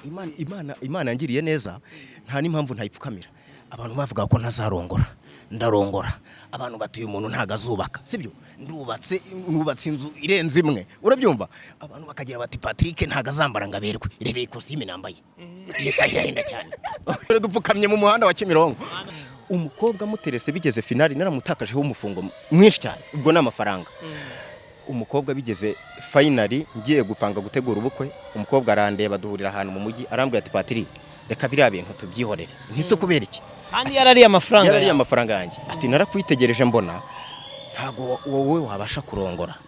Imana yangiriye neza, nta n'impamvu ntayipfukamira. Abantu bavuga ko ntazarongora, ndarongora. Abantu batuye umuntu ntago azubaka, sibyo? Ndubatse, nubatse inzu irenze imwe, urabyumva? Abantu bakagira bati: "Patrick ntago azambara ngo aberwe." Reba iyi kositime nambaye, iyi saha irahenda cyane. Dupfukamye mu muhanda wa Kimironko. Umukobwa muterese bigeze finale, naramutakajeho umufungo mwinshi cyane, ubwo ni amafaranga. Umukobwa bigeze finale, ngiye gupanga gutegura ubukwe, umukobwa arandeba, duhurira ahantu mu mujyi, arambwira ati: "Patiri, reka biriya bintu tubyihorere." Ntise kubera iki? Kandi yarariye amafaranga Yarariye yawe. amafaranga yanjye. Ati: "Narakwitegereje mbona ntabwo wowe wabasha kurongora,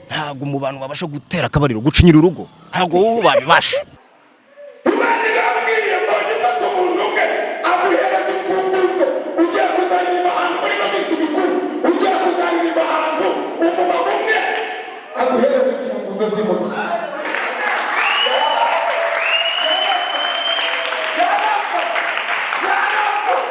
ntabwo mu bantu babasha gutera akabariro, gucinyira urugo, ntabwo wowe wabibasha." Imana irambwiye ngo ifate umuntu umwe aguhereza imfunguzo. Ugiye kuzaririmba ahantu muri ino minsi mikuru, ugiye kuzaririmba ahantu, umumama umwe aguhereza imfunguzo z'imodoka. Yarapfa, yarapfa.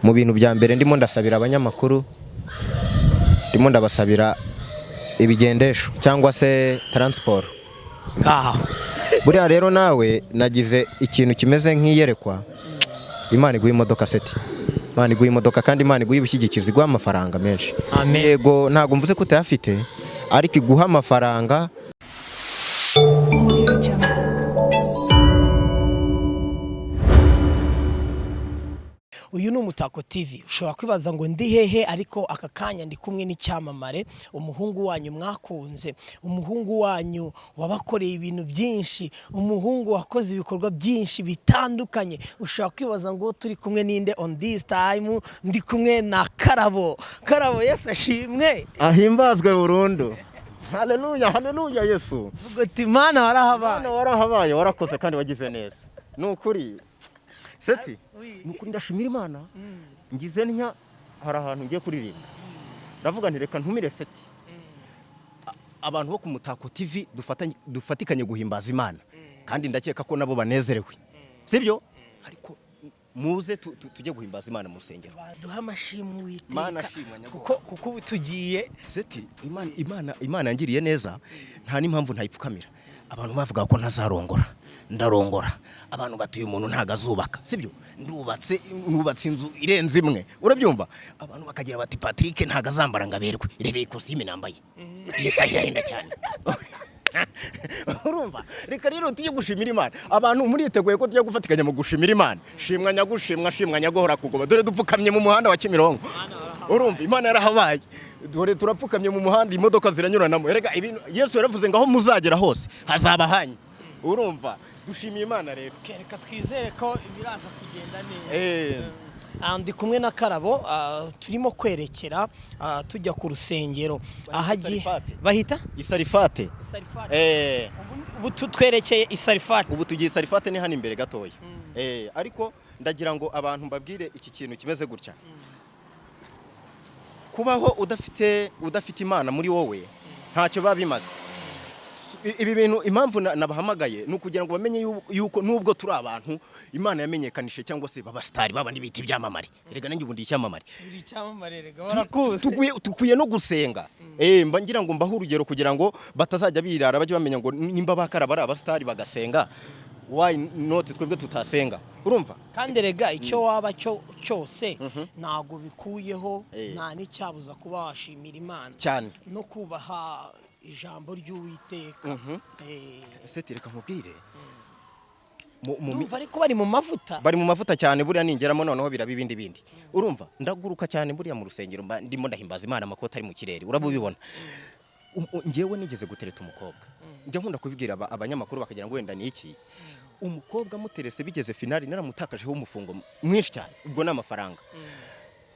Mu bintu bya mbere ndimo ndasabira abanyamakuru, ndimo ndabasabira ibigendesho cyangwa se transport. Ngaho. Buriya rero nawe nagize ikintu kimeze nk'iyerekwa. Imana iguha imodoka, Seti, Imana iguha imodoka, kandi Imana iguha ibishyigikizo, iguha amafaranga menshi. Amen. Yego, ntabwo mvuze ko utayafite, ariko iguha amafaranga. Audio Jungle. Uyu ni Umutako TV. Ushobora kwibaza ngo ndi hehe, ariko aka kanya ndi kumwe n'icyamamare, umuhungu wanyu mwakunze, umuhungu wanyu wabakoreye ibintu byinshi, umuhungu wakoze ibikorwa byinshi bitandukanye. Ushobora kwibaza ngo turi kumwe ninde? On this time ndi kumwe na Karabo. Karabo, Yesu ashimwe. Ahimbazwe burundu. Haleluya, haleluya, Yesu. Vuga uti: "Mana, warahabaye." Hano warahabaye, warakoze kandi wagize neza. Ni ukuri, Seti, ni ukuri ndashimira Imana. Ngize ntya, hari ahantu ngiye kuririmba, ndavuga nti: "Reka ntumire Seti, abantu bo ku Mutako TV dufatikanye guhimbaza Imana." Kandi ndakeka ko nabo banezerewe, sibyo? Ariko muze tujye guhimbaza Imana mu rusengero. Duha amashimwe Uwiteka. Mana shimwa, Nyakubahwa. Kuko ubu tugiye. Seti, Imana yangiriye neza, nta n'impamvu ntayipfukamira. Abantu bavuga ko ntazarongora, ndarongora. Abantu batuye umuntu ntago azubaka, sibyo? Ndubatse, nubatse inzu irenze imwe, urabyumva? Abantu bakagira bati: "Patrick ntago azambara ngo aberwe." Reba iyi kositime nambaye, iyi saha irahenda cyane. Urumva? Reka rero tujye gushimira Imana. Abantu muriteguye ko tujya gufatikanya mu gushimira Imana? Shimwa nyagushimwa, shimwa nyaguhora kugoma. Dore dupfukamye mu muhanda wa Kimironko. Urumva, Imana yarahabaye. Dore turapfukamye mu muhanda, imodoka ziranyuranamo. Erega ibintu Yesu yaravuze ngo aho muzagera hose hazaba hanyu. Urumva, dushimiye Imana rero. Reka twizere ko biraza kugenda neza. Ndi kumwe na Karabo, turimo kwerekera, tujya ku rusengero ahagiye. Sarifate. Bahita Isarifate. Isarifate. Ubu twerekeye Isarifate. Ubu tugiye Sarifate, ni hano imbere gatoya. Ariko ndagira ngo abantu mbabwire iki kintu kimeze gutya: kubaho udafite Imana muri wowe ntacyo biba bimaze. Ibi bintu impamvu nabahamagaye ni ukugira ngo bamenye yuko nubwo turi abantu Imana yamenyekanishije cyangwa se babasitari, babandi bita ibyamamare, erega nanjye ubu ndi icyamamare. Uri icyamamare rega, warakuze. Dukwiye no gusenga. Mba ngira ngo mbahe urugero kugira ngo batazajya birara, bajye bamenya ngo nimba bakaraba ari abasitari bagasenga, why not twebwe tutasenga? Urumva? Kandi rega icyo waba cyo cyose ntabwo bikuyeho, nta n'icyabuza kuba washimira Imana Cyane. no kubaha. Ijambo ry'Uwiteka. Seti, reka nkubwire. Ndumva ariko bari mu mavuta. Bari mu mavuta cyane. Buriya ningeramo noneho biraba ibindi bindi. Urumva ndaguruka cyane buriya mu rusengero, mba ndimo ndahimbaza Imana, amakoti ari mu kirere, urabubibona. Njyewe nigeze gutereta umukobwa, njya nkunda kubibwira abanyamakuru bakagira ngo wenda ni iki. Umukobwa muterese bigeze finale, naramutakajeho umufungo mwinshi cyane, ubwo ni amafaranga.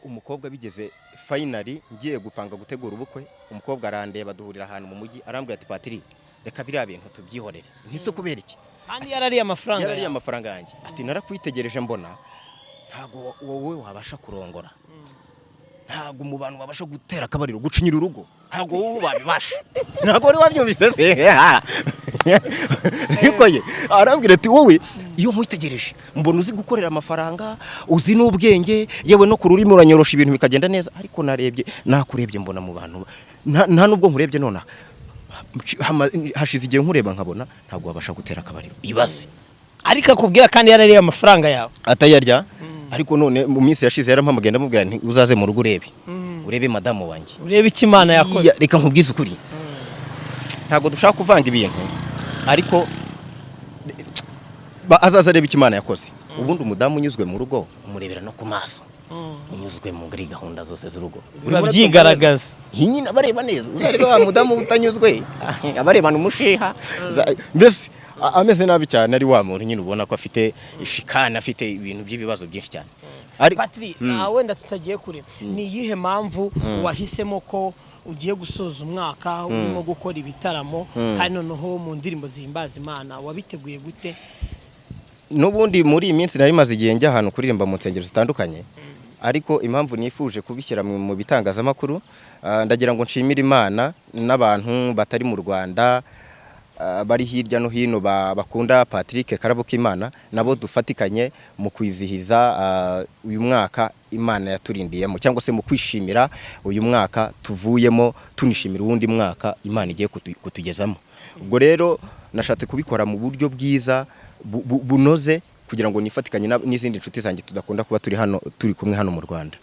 Umukobwa bigeze finale, ngiye gupanga gutegura ubukwe, umukobwa arandeba, duhurira ahantu mu mujyi, arambwira ati: "Patiri, reka biriya bintu tubyihorere." Ntise kubera iki? Kandi yarariye amafaranga Yarariye yawe. amafaranga yanjye. Ati: "Narakwitegereje mbona ntabwo wowe wabasha kurongora, ntabwo mu bantu babasha gutera akabariro, gucinyira urugo, ntabwo wowe wabibasha." Ntabwo wari wabyumvise se? Niko ye, arambwira ati: "Wowe iyo nkwitegereje mbona uzi gukorera amafaranga, uzi n'ubwenge, yewe no ku rurimi uranyorosha ibintu bikagenda neza, ariko narebye, nakurebye mbona mu bantu nta nubwo nkurebye nonaha, hashize igihe nkureba nkabona ntabwo wabasha gutera akabariro." Ibaze! Ariko akubwira kandi yarariye amafaranga yawe. Atayarya. Ariko none mu minsi yashize yarampamagaye, ndamubwira nti: "Uzaze mu rugo urebe, urebe madamu wanjye." Urebe icyo Imana yakoze. Iya, reka nkubwize ukuri, ntabwo dushaka kuvanga ibintu, ariko azaza arebe icyo Imana yakoze. Ubundi umudamu unyuzwe mu rugo umurebera no ku maso, unyuzwe muri gahunda zose z'urugo. Biba byigaragaza. Iyi nyine abareba neza. Uzareba wa mudamu utanyuzwe, abarebana umushiha. Mbese ameze nabi cyane, ari wa muntu nyine ubona ko afite shikana, afite ibintu by'ibibazo byinshi cyane. Patri, wenda tutagiye kure, ni iyihe mpamvu wahisemo ko ugiye gusoza umwaka urimo gukora ibitaramo, kandi noneho mu ndirimbo zihimbaza Imana? Wabiteguye gute? N'ubundi muri iyi minsi nari maze igihe njya ahantu kuririmba mu nsengero zitandukanye, ariko impamvu nifuje kubishyira mu bitangazamakuru, ndagira ngo nshimire Imana n'abantu batari mu Rwanda, bari hirya no hino bakunda Patrick Karabo k'Imana, nabo dufatikanye mu kwizihiza uyu mwaka Imana yaturindiyemo, cyangwa se mu kwishimira uyu mwaka tuvuyemo, tunishimira uwundi mwaka Imana igiye kutugezamo. Ubwo rero nashatse kubikora mu buryo bwiza bunoze kugira ngo nifatikanye n'izindi nshuti zanjye tudakunda kuba turi hano, turi kumwe hano mu Rwanda.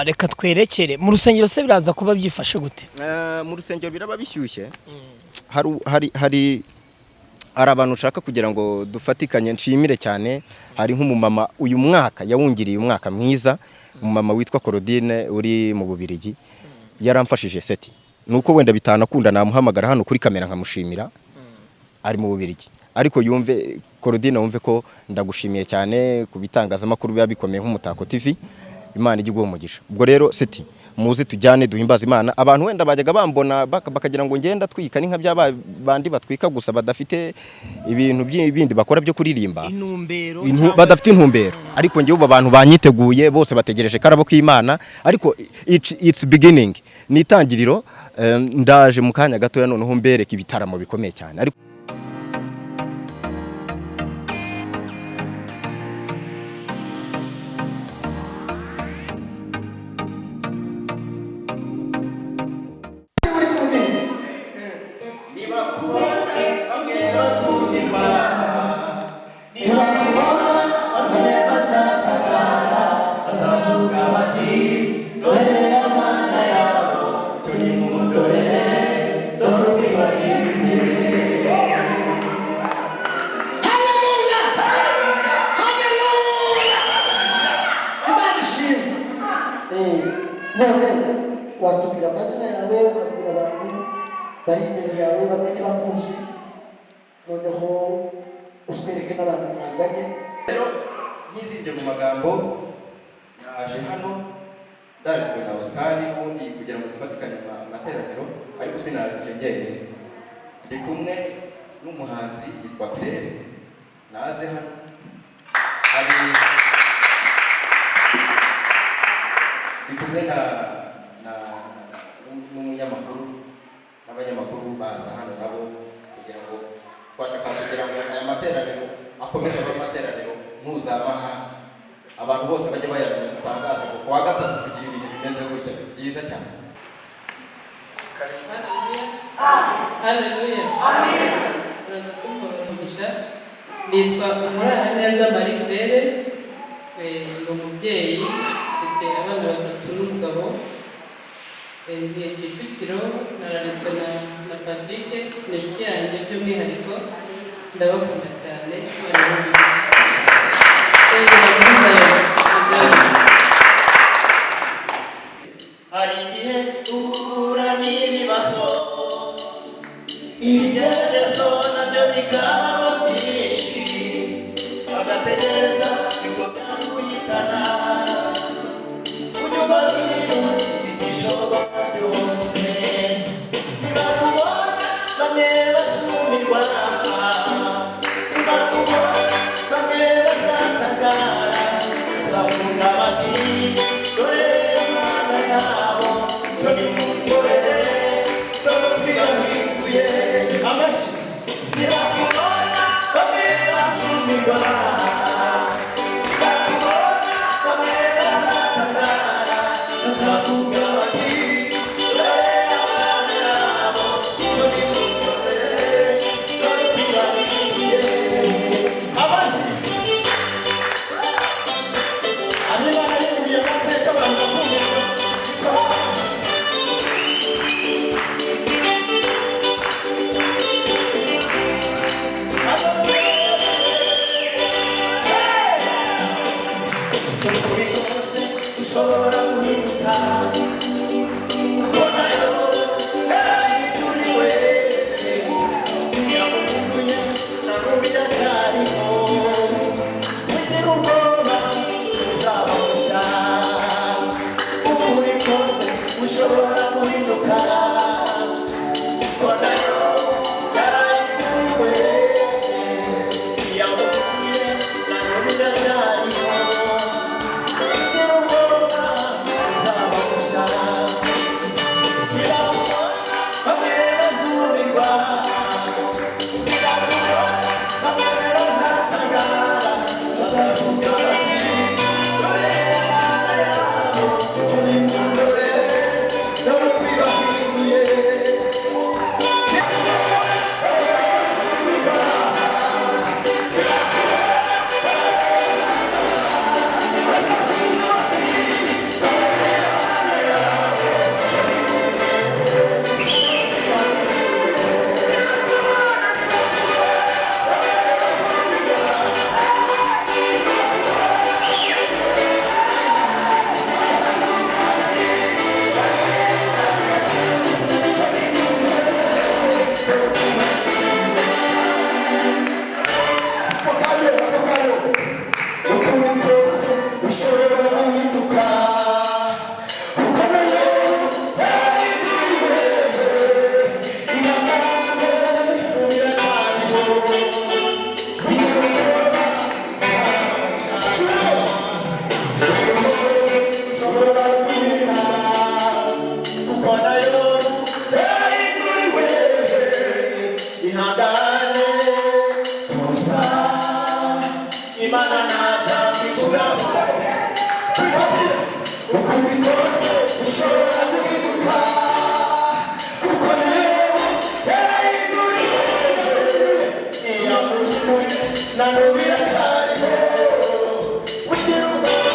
Reka twerekere mu rusengero se, biraza kuba byifashe gute? Mu rusengero biraba bishyushye. Hari abantu ushaka kugira ngo dufatikanye nshimire cyane. Hari nk'umumama uyu mwaka yawungiriye umwaka mwiza, umumama witwa Claudine uri mu Bubirigi, yaramfashije seti. Nuko wenda bitanakunda namuhamagara hano kuri kamera nkamushimira, ari mu Bubirigi, ariko yumve, Claudine, wumve ko ndagushimiye cyane ku bitangazamakuru biba bikomeye nk'Umutako TV. Imana ijye iguha umugisha. Ubwo rero seti, muze tujyane duhimbaza Imana. Abantu wenda bajyaga bambona bakagira ngo ngenda twika, ni nka bya bandi batwika gusa badafite ibintu bindi bakora byo kuririmba. Intumbero. Badafite intumbero. Ariko njyewe ubu abantu banyiteguye bose bategereje Karabo k'Imana. Ariko it's beginning, ni itangiriro. Ndaje mu kanya gatoya noneho mbereka ibitaramo bikomeye cyane, ariko Haleluya! Haleluya! Imana ishimwe. None watubwira amazina yawe, ukabwira abantu bari imbere yawe, bamwe ntibakuzi, noneho utwereke n'abantu mwazanye. Rero ntizibye mu magambo, naje hano ndarijwe na Oscar n'ubundi kugira ngo dufatikanye amateraniro, ariko sinaje njyenyine, ndi kumwe n'umuhanzi yitwa Claire, naze hano. Hari ndi kumwe na n'umunyamakuru n'abanyamakuru baza hano nabo kugira ngo twashaka kugira ngo aya materaniro akomeze abe amateraniro mpuzamahanga, abantu bose bajye bayamenya, dutangaze ngo kuwa gatatu tugira ibintu bimeze gutya byiza cyane. Haleluya. Uraza kumpa umugisha. Nitwa Umuraneza Marie Claire, ndi umubyeyi, mfite abana batatu n'umugabo. Ntuye Kicukiro, nararetswe na Patrick, ni inshuti yanjye by'umwihariko, ndabakunda cyane, Imana ibahe umugisha. Nsengera muri Zion. Zion. Hari igihe duhura n'ibibazo, ibigeragezo nabyo bikaba byinshi, bagategereza yuko byaguhitana. Ujya ubabwira igishobora byose, ntibakubona bamwe bazumirwa, ntibakubona bamwe bazatangara, bazavuga bati dore Imana yabo, dore imukore, dore ukwirakwiriye amashyi. Ntibakubona bamwe bazumirwa, ntibakubona bamwe bazatangara, bazavuga bati dore Imana yabo, dore imukore, dore ukwirakwiriye amashyi. Abimana yeguriye amateka abantu bakumirwa. Ukuri kose ushobora guhinduka, kuko nayo yarahinduriwe, yamuhinduye na n'ubu iracyariho. Wigira ubwoba uzaba mushya, ukuri kose ushobora guhinduka, kuko nayo yarahinduriwe, yamuhinduye na n'ubu iracyariho. Wigira ubwoba uzaba mushya, ntibakubona bamwe bazumirwa, ntibakubona bamwe bazatangara, bazavuga bati dore Imana yabo, dore imukore, dore ukwirakwiriye. Ako kayo, ukuri kose ushobora guhinduka, kuko nayo yarahinduriwe, ihangane biracyariho. Wigira ubwoba ushobora guhinduka, kuko nayo yarahinduriwe, ihangane tuza, Imana nta jambo iburaho. Ukuri kose ushobora guhinduka, kuko nayo yarahinduriwe, Iyamuhinduye na n'ubu iracyariho. Wigira ubwoba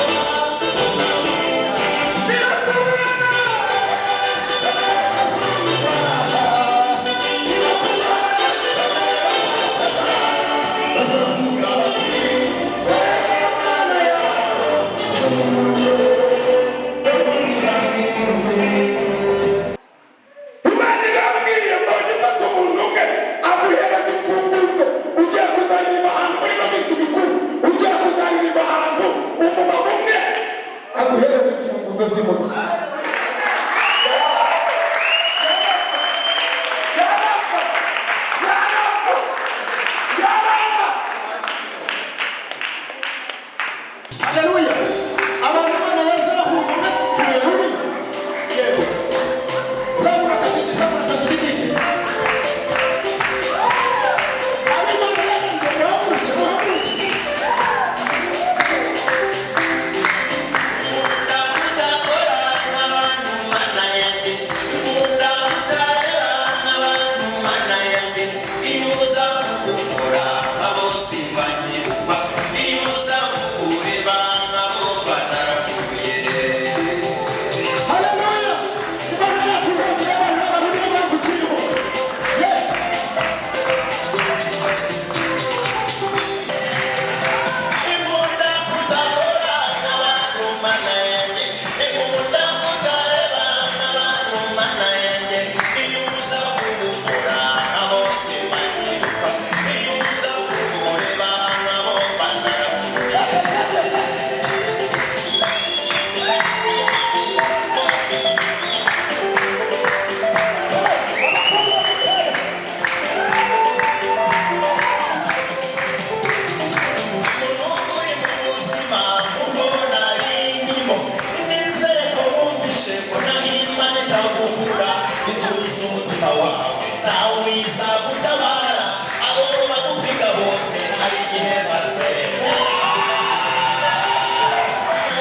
bazavuga bati Imana irambwiye ngo ifate umuntu umwe aguhereza imfunguzo, ugiye kuzaririmba ahantu muri ino minsi mikuru, ugiye kuzaririmba ahantu umumama umwe aguhereza imfunguzo z'imodoka. Yarapfa! Yarapfa! Yarapfa! Haleluya! Abantu Imana yazahuye batuye muri yego. Zamura akaziki, zamura akaziki dike. Abo Imana yarengeye, muhaguruke, muhaguruke. Ndakudakora n'abantu Mana yanjye, ndakutareba n'abantu Mana yanjye, iyo uza kugukora abo simbanyirwa, iyo uza kukureba nabo mba narapfuye. Haleluya! Imana wawe, ntawe wiza gutabara. Abo bagupiga bose hari igihe bazemera.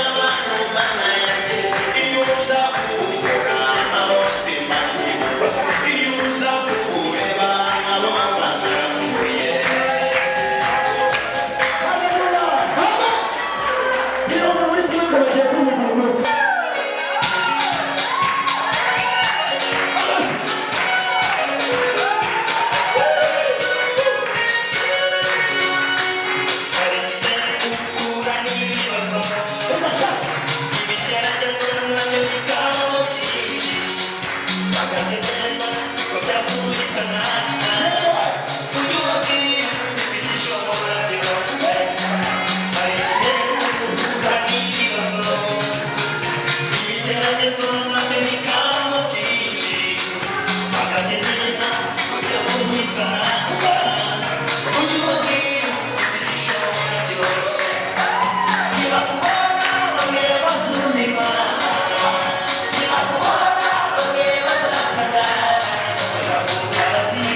Abantu Mana yanjye, iyo uza kuwukora abo simbangiwe, iyo uza kuwureba abo banarapfuye. Niba muri kumwe ngo bagiye kumenya uyu munsi. Hari igihe uhura n'ibibazo, ibigeragezo nabyo bikaba byinshi, bagatekereza ko byaguhitana. Ujye ubabwira ufite ishobora byose. Hari igihe uhura n'ibibazo, ibigeragezo nabyo bikaba byinshi, bagatekereza ko byaguhitana. Ujye ubabwira ufite ishobora byose. Nibakubona bamwe bazumirwa, nibakubona bamwe bazatangara, bazavuga bati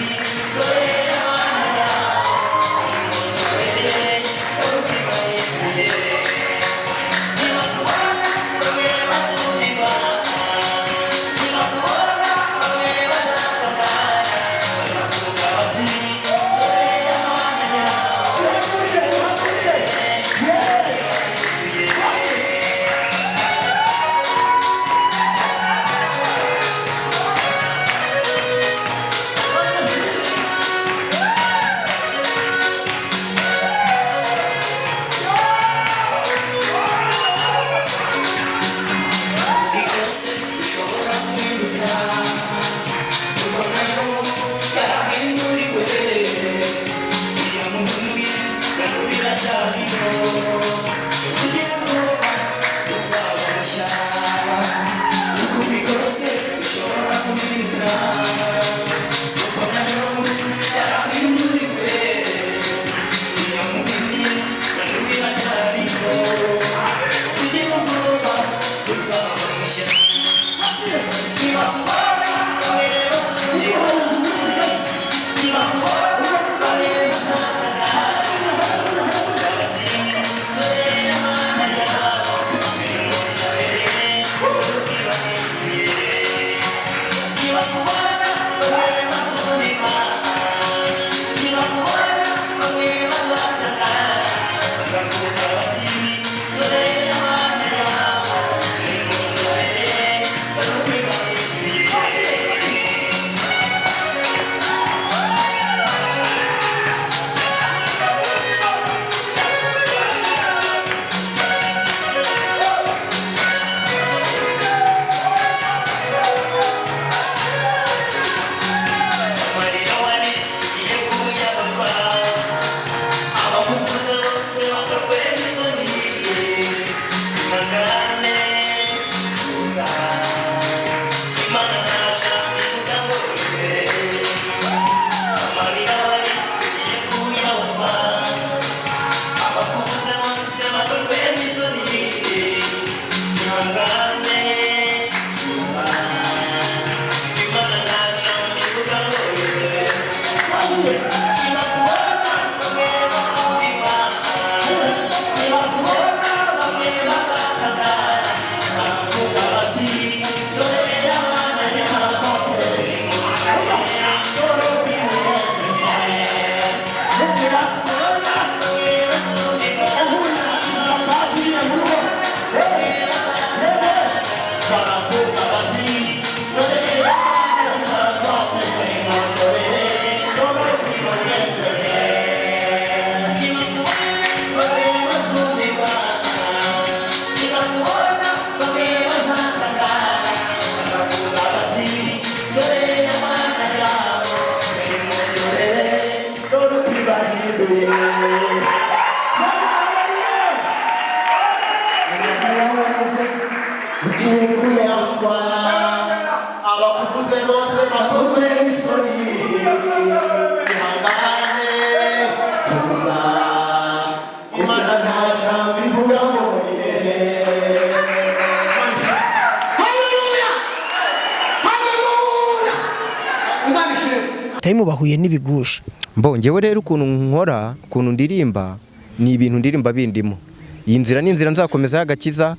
Time bahuye n'ibigusha. Mbo njyewe rero ukuntu nkora, ukuntu ndirimba, ni ibintu ndirimba bindimo. Iyi nzira ni inzira nzakomeza y'agakiza.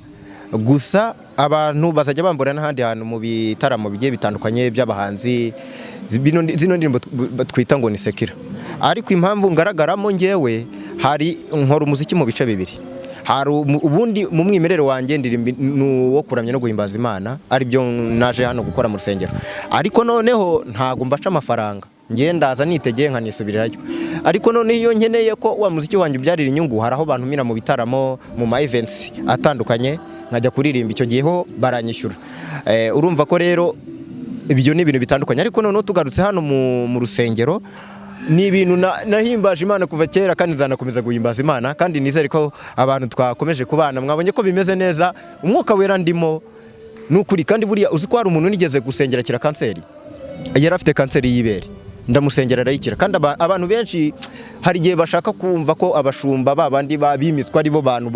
Gusa abantu bazajya bambura n'ahandi hantu mu bitaramo bigiye bitandukanye by'abahanzi. Zino ndirimbo twita ngo ni secular, ariko impamvu ngaragaramo njyewe, hari nkora umuziki mu bice bibiri. Hari ubundi mu mwimerere wanjye ndirimba ni uwo kuramya no guhimbaza Imana, aribyo naje hano gukora mu rusengero. Ariko noneho ntago mbaca amafaranga, ngiye ndaza nitegeye nkanisubirirayo. Ariko noneho iyo nkeneye ko wa muziki wanjye ubyarira inyungu, hari aho bantumira mu bitaramo, mu ma events atandukanye, nkajya kuririmba. Icyo gihe ho baranyishyura. Urumva ko rero ibyo ni ibintu bitandukanye. Ariko noneho tugarutse hano mu rusengero, ni ibintu nahimbaje Imana kuva kera kandi nzanakomeza guhimbaza Imana. Kandi nizere ko abantu twakomeje kubana, mwabonye ko bimeze neza, Umwuka Wera ndimo ni ukuri. Kandi buriya uzi ko hari umuntu nigeze gusengera akira kanseri? Yari afite kanseri y'ibere, ndamusengera arayikira. Kandi abantu benshi hari igihe bashaka kumva ko abashumba ba bandi babimitswe ari bo bantu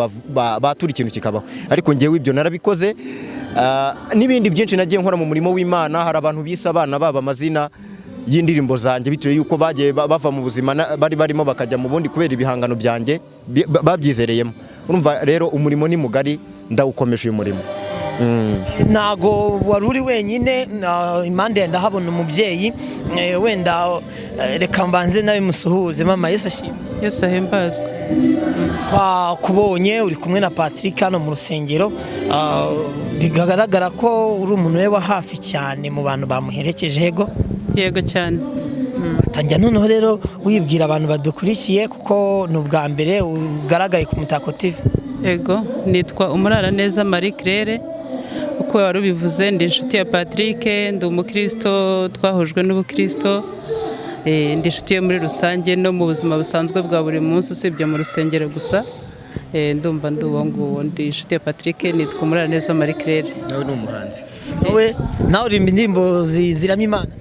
batura ikintu kikabaho, ariko ngewe ibyo narabikoze. N'ibindi byinshi nagiye nkora mu murimo w'Imana. Hari abantu bise abana babo amazina y'indirimbo zanjye, bitewe yuko bagiye bava mu buzima bari barimo bakajya mu bundi kubera ibihangano byanjye babyizereyemo. Urumva rero umurimo ni mugari, ndawukomeje uyu murimo. Ntago wari uri wenyine. Impande ndahabona umubyeyi. Wenda reka mbanze nawe musuhuze. Mama, Yesu ashimwe. Yesu ahimbazwe. Twakubonye uri kumwe na Patrick hano mu rusengero. Bigaragara ko uri umuntu we wa hafi cyane mu bantu bamuherekeje, hego? Yego cyane. Tangira noneho rero wibwira abantu badukurikiye, kuko ni ubwa mbere ugaragaye ku Mutako TV. Yego, nitwa Umuraraneza Marie Claire, uko wari ubivuze. Ndi inshuti ya Patrick, ndi umukristo, twahujwe n'ubukristo. Ndi inshuti ye muri rusange no mu buzima busanzwe bwa buri munsi, usibye mu rusengero gusa. Ndumva ndi uwo nguwo, ndi inshuti ya Patrick, nitwa Umuraraneza Marie Claire. Nawe ni umuhanzi? Wowe nawe uririmba indirimbo ziramya Imana?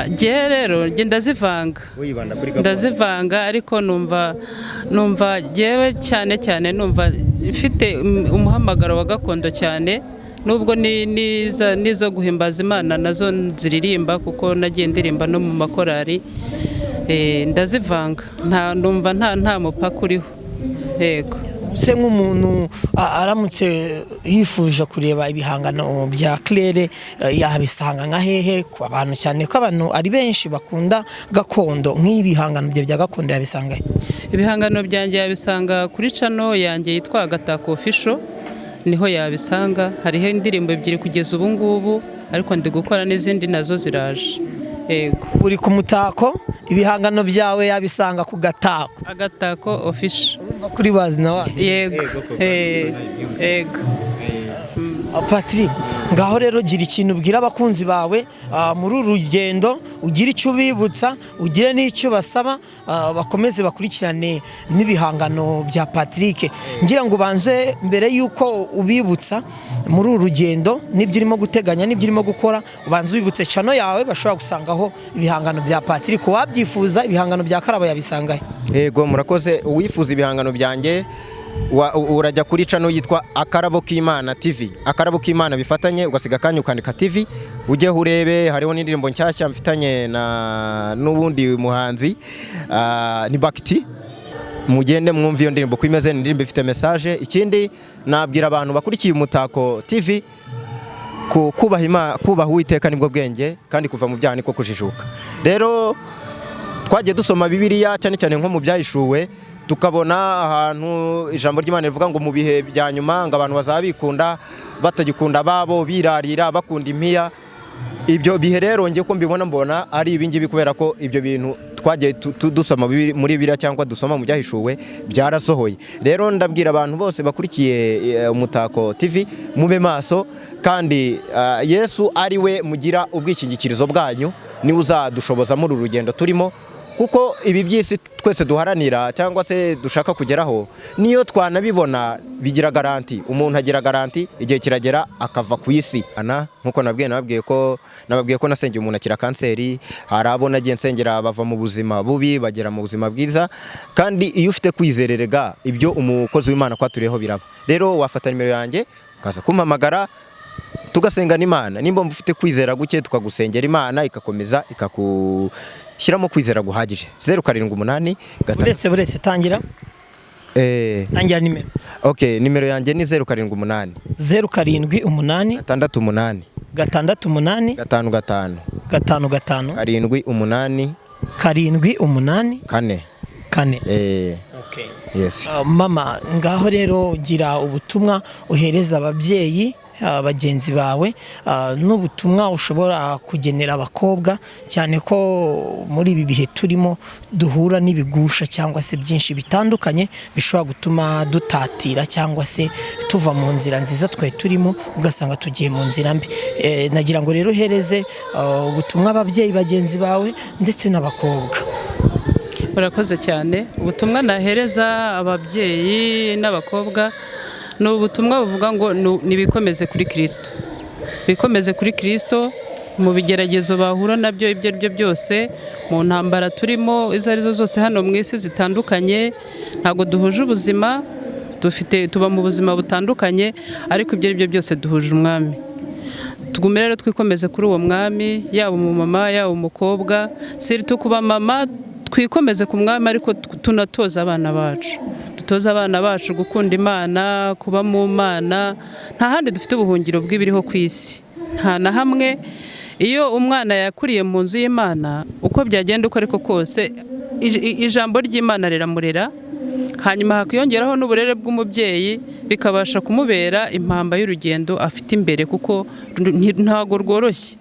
Njyewe rero njye ndazivanga. Wibanda kuri gakondo? Ndazivanga, ariko numva njyewe cyane cyane numva mfite umuhamagaro wa gakondo cyane, nubwo n'izo guhimbaza Imana nazo nziririmba, kuko nagiye ndirimba no mu makorari. Ndazivanga, nta numva nta mupaka uriho, yego. Se nk'umuntu aramutse yifuje kureba ibihangano bya Claire, yabisanga nka hehe ku bantu, cyane ko abantu ari benshi bakunda gakondo? Nk'ibihangano bye bya gakondo yabisanga he? Ibihangano byanjye yabisanga kuri channel yanjye yitwa Agatako Official, niho yabisanga. Hariho indirimbo ebyiri kugeza ubu ngubu, ariko ndi gukora n'izindi, nazo ziraje, yego. Uri ku Mutako, ibihangano byawe yabisanga ku Gatako. Agatako Official. Urumva kuri bazi nawe. Yego, yego. Patrick, ngaho rero gira ikintu ubwira abakunzi bawe muri uru rugendo, ugire icyo ubibutsa, ugire n'icyo basaba, bakomeze bakurikirane n'ibihangano bya Patrick. Ngira ngo ubanze, mbere y'uko ubibutsa muri uru rugendo n'ibyo urimo guteganya n'ibyo urimo gukora, ubanze ubibutse channel yawe bashobora gusangaho ibihangano bya Patrick. Wabyifuza ibihangano bya Karabo yabisangahe? Yego, murakoze. Uwifuza ibihangano byanjye, urajya kuri channel yitwa Akarabo k'Imana TV, Akarabo k'Imana bifatanye, ugasiga akanya ukandika TV, ujyeho urebe. Hariho n'indirimbo nshyashya mfitanye na n'ubundi muhanzi, ni Bakiti. Mugende mwumve iyo ndirimbo ko imeze, ni indirimbo ifite message. Ikindi nabwira abantu bakurikiye Umutako TV, kubaha Imana, kubaha Uwiteka nibwo bwenge, kandi kuva mu byaha niko kujijuka. Rero twagiye dusoma Bibiliya, cyane cyane nko mu Byahishuwe, tukabona ahantu ijambo ry'Imana rivuga ngo mu bihe bya nyuma ngo abantu bazaba bikunda, batagikunda ababo, birarira, bakunda impiya. Ibyo bihe rero ngiye ko mbibona, mbona ari ibingibi, kubera ko ibyo bintu twagiye dusoma muri Bibiliya cyangwa dusoma mu Byahishuwe byarasohoye. Rero ndabwira abantu bose bakurikiye Umutako TV, mube maso, kandi Yesu ari we mugira ubwishingikirizo bwanyu, niwe uzadushoboza muri uru rugendo turimo, kuko ibi by'isi twese duharanira cyangwa se dushaka kugeraho, niyo twanabibona bigira garantie. Umuntu agira garantie, igihe kiragera akava ku isi. Ana nkuko nabwiye, nababwiye ko nasengeye umuntu akira kanseri. Hari abo nagiye nsengera bava mu buzima bubi bagera mu buzima bwiza. Kandi iyo ufite kwizererega, ibyo umukozi w'Imana kwaturiyeho biraba. Rero wafata nimero yanjye ukaza kumpamagara. Tugasengana Imana. Nimba ufite kwizera guke, tukagusengera Imana ikakomeza ikakushyiramo kwizera guhagije. 078 5 Uretse tangira. Tangira nimero. Okay, nimero yanjye ni 078. 078. 68. 68. 55. 55. 78. 78. 4. 4. Eh. Okay. Yes. Mama, ngaho rero gira ubutumwa uhereza ababyeyi bagenzi bawe, n'ubutumwa ushobora kugenera abakobwa, cyane ko muri ibi bihe turimo duhura n'ibigusha cyangwa se byinshi bitandukanye bishobora gutuma dutatira cyangwa se tuva mu nzira nziza twari turimo, ugasanga tugiye mu nzira mbi. Nagira ngo rero uhereze ubutumwa ababyeyi bagenzi bawe ndetse n'abakobwa. Urakoze cyane. Ubutumwa nahereza ababyeyi n'abakobwa ni ubutumwa buvuga ngo nibikomeze kuri Kirisito, bikomeze kuri Kirisito mu bigeragezo bahura nabyo ibyo ari byo byose, mu ntambara turimo izo arizo zose hano mu isi zitandukanye. Ntabwo duhuje ubuzima dufite, tuba mu buzima butandukanye, ariko ibyo ari byo byose duhuje umwami. Tugume rero twikomeze kuri uwo mwami, yaba umumama, yaba umukobwa, surtout kuba mama, twikomeze ku mwami, ariko tunatoza abana bacu, dutoze abana bacu gukunda Imana, kuba mu Mana. Nta handi dufite ubuhungiro bw'ibiriho ku isi, nta na hamwe. Iyo umwana yakuriye mu nzu y'Imana, uko byagenda uko ariko kose, ijambo ry'Imana riramurera, hanyuma hakiyongeraho n'uburere bw'umubyeyi, bikabasha kumubera impamba y'urugendo afite imbere, kuko ntabwo rworoshye.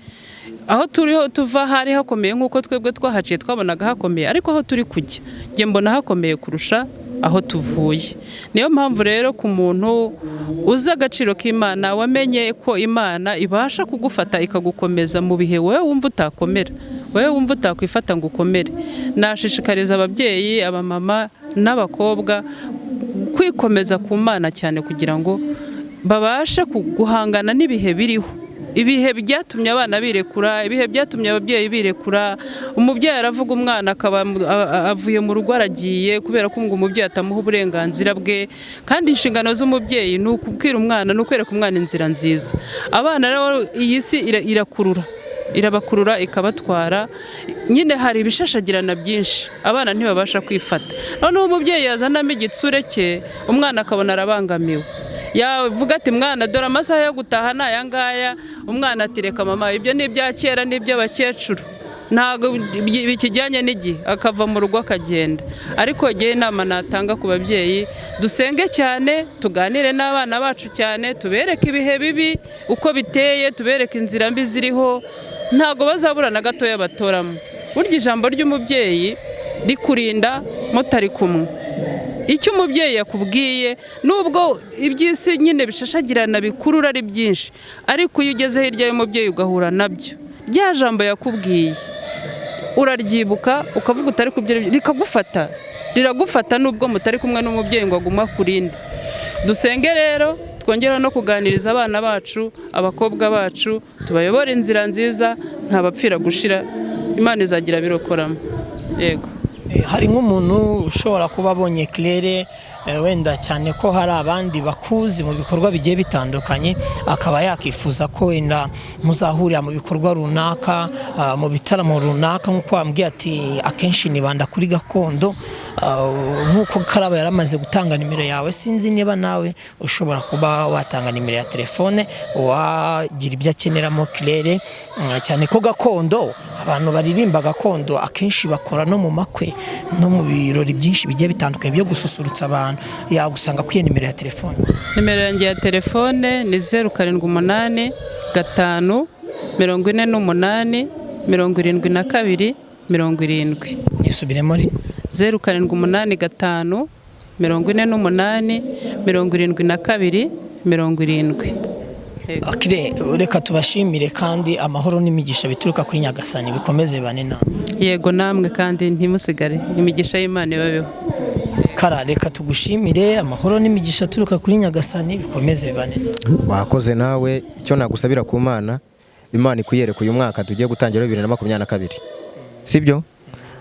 Aho turiho tuva hari hakomeye, nk'uko twebwe twahaciye twabonaga hakomeye, ariko aho turi kujya njye mbona hakomeye kurusha aho tuvuye. Niyo mpamvu rero ku muntu uzi agaciro k'Imana, wamenye ko Imana ibasha kugufata ikagukomeza mu bihe wowe wumva utakomera, wowe wumva utakwifata ngo ukomere, nashishikariza ababyeyi, abamama n'abakobwa kwikomeza ku Mana cyane, kugira ngo babashe guhangana n'ibihe biriho. Ibihe byatumye abana birekura, ibihe byatumye ababyeyi birekura. Umubyeyi aravuga, umwana akaba avuye mu rugo aragiye, kubera ko ngo umubyeyi atamuha uburenganzira bwe. Kandi inshingano z'umubyeyi ni ukubwira umwana, ni ukwereka umwana inzira nziza. Abana rero iyi si irakurura, irabakurura ikabatwara nyine. Hari ibishashagirana byinshi, abana ntibabasha kwifata. Noneho umubyeyi yazanamo igitsure cye, umwana akabona arabangamiwe. Yavuga ati: "Mwana, dore amasaha yo gutaha ni aya ngaya." Umwana ati: "Reka mama, ibyo ni ibya kera, ni iby'abakecuru, ntabwo bikijyanye n'igihe." Akava mu rugo akagenda. Ariko igihe inama natanga ku babyeyi: dusenge cyane, tuganire n'abana bacu cyane, tubereke ibihe bibi uko biteye, tubereke inzira mbi ziriho. Ntabwo bazabura na gatoya batoramo. Burya ijambo ry'umubyeyi rikurinda mutari kumwe. Icyo umubyeyi yakubwiye, nubwo iby'isi nyine bishashagirana bikurura ari byinshi, ariko iyo ugeze hirya y'umubyeyi ugahura nabyo, rya jambo yakubwiye uraryibuka, ukavuga utari kubyo, rikagufata, riragufata, nubwo mutari kumwe n'umubyeyi ngo agume akurinde. Dusenge rero, twongera no kuganiriza abana bacu, abakobwa bacu, tubayobore inzira nziza, ntabapfira gushira. Imana izagira birokoramo. Yego. Hari nk'umuntu ushobora kuba abonye Claire, wenda cyane ko hari abandi bakuzi mu bikorwa bigiye bitandukanye, akaba yakifuza ko wenda muzahurira mu bikorwa runaka, mu bitaramo runaka, nk'uko wambwiye ati akenshi nibanda kuri gakondo, nk'uko Karaba yaramaze gutanga nimero yawe, sinzi niba nawe ushobora kuba watanga nimero ya telefone wagira ibyo akeneramo Claire, cyane ko gakondo, abantu baririmba gakondo akenshi bakora no mu makwe no mu birori byinshi bigiye bitandukanye byo gususurutsa abantu, yagusanga kuri iyo nimero ya telefone. Nimero yanjye ya telefone ni 0785 48 72 70. Nisubiremo rimwe. 0785 48 72 70. Yego. Claire, reka tubashimire, kandi amahoro n'imigisha bituruka kuri Nyagasani bikomeze bane namwe. Yego, namwe kandi ntimusigare, imigisha y'Imana ibabeho. Kara, reka tugushimire, amahoro n'imigisha aturuka kuri Nyagasani bikomeze bibane. Wakoze nawe. Icyo nagusabira ku Mana, Imana ikwiyereka uyu mwaka tugiye gutangira, 2022, sibyo?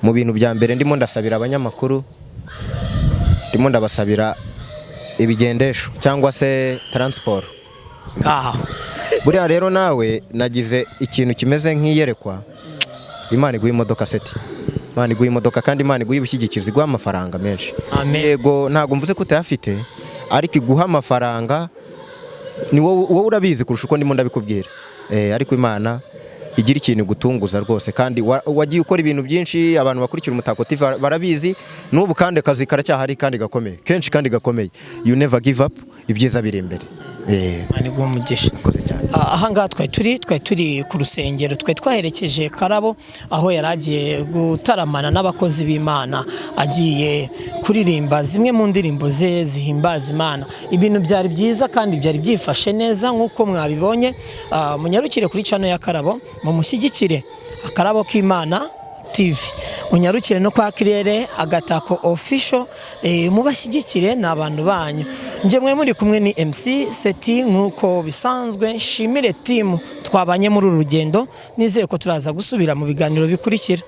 Mu bintu bya mbere ndimo ndasabira abanyamakuru, ndimo ndabasabira ibigendesho cyangwa se transport. Aho. Buriya rero nawe nagize ikintu kimeze nk'iyerekwa. Imana iguha imodoka, Seti. Imana iguha imodoka, kandi Imana iguha ibishyigikizo, iguha amafaranga menshi. Amen. Yego, ntabwo mvuze ko utayafite, ariko iguha amafaranga ni wowe urabizi kurusha uko ndimo ndabikubwira. Ariko Imana igira ikintu igutunguza rwose, kandi wagiye ukora ibintu byinshi, abantu bakurikira Umutako TV barabizi n'ubu, kandi akazi karacyahari kandi gakomeye kenshi kandi gakomeye. You never give up, ibyiza biri imbere. Imana iguhe umugisha. Murakoze cyane. Aha ngaha twari turi ku rusengero, twari twaherekeje Karabo aho yari agiye gutaramana n'abakozi b'Imana, agiye kuririmba zimwe mu ndirimbo ze zihimbaza Imana. Ibintu byari byiza kandi byari byifashe neza nk'uko mwabibonye. Munyarukire kuri channel ya Karabo, mumushyigikire, Akarabo k'Imana TV, unyarukire no kwa Kirere Agatako Official, mubashyigikire, ni abantu banyu. Njye mwe muri kumwe ni MC Seti nk'uko bisanzwe. Nshimire team twabanye muri uru rugendo, nizeye ko turaza gusubira mu biganiro bikurikira.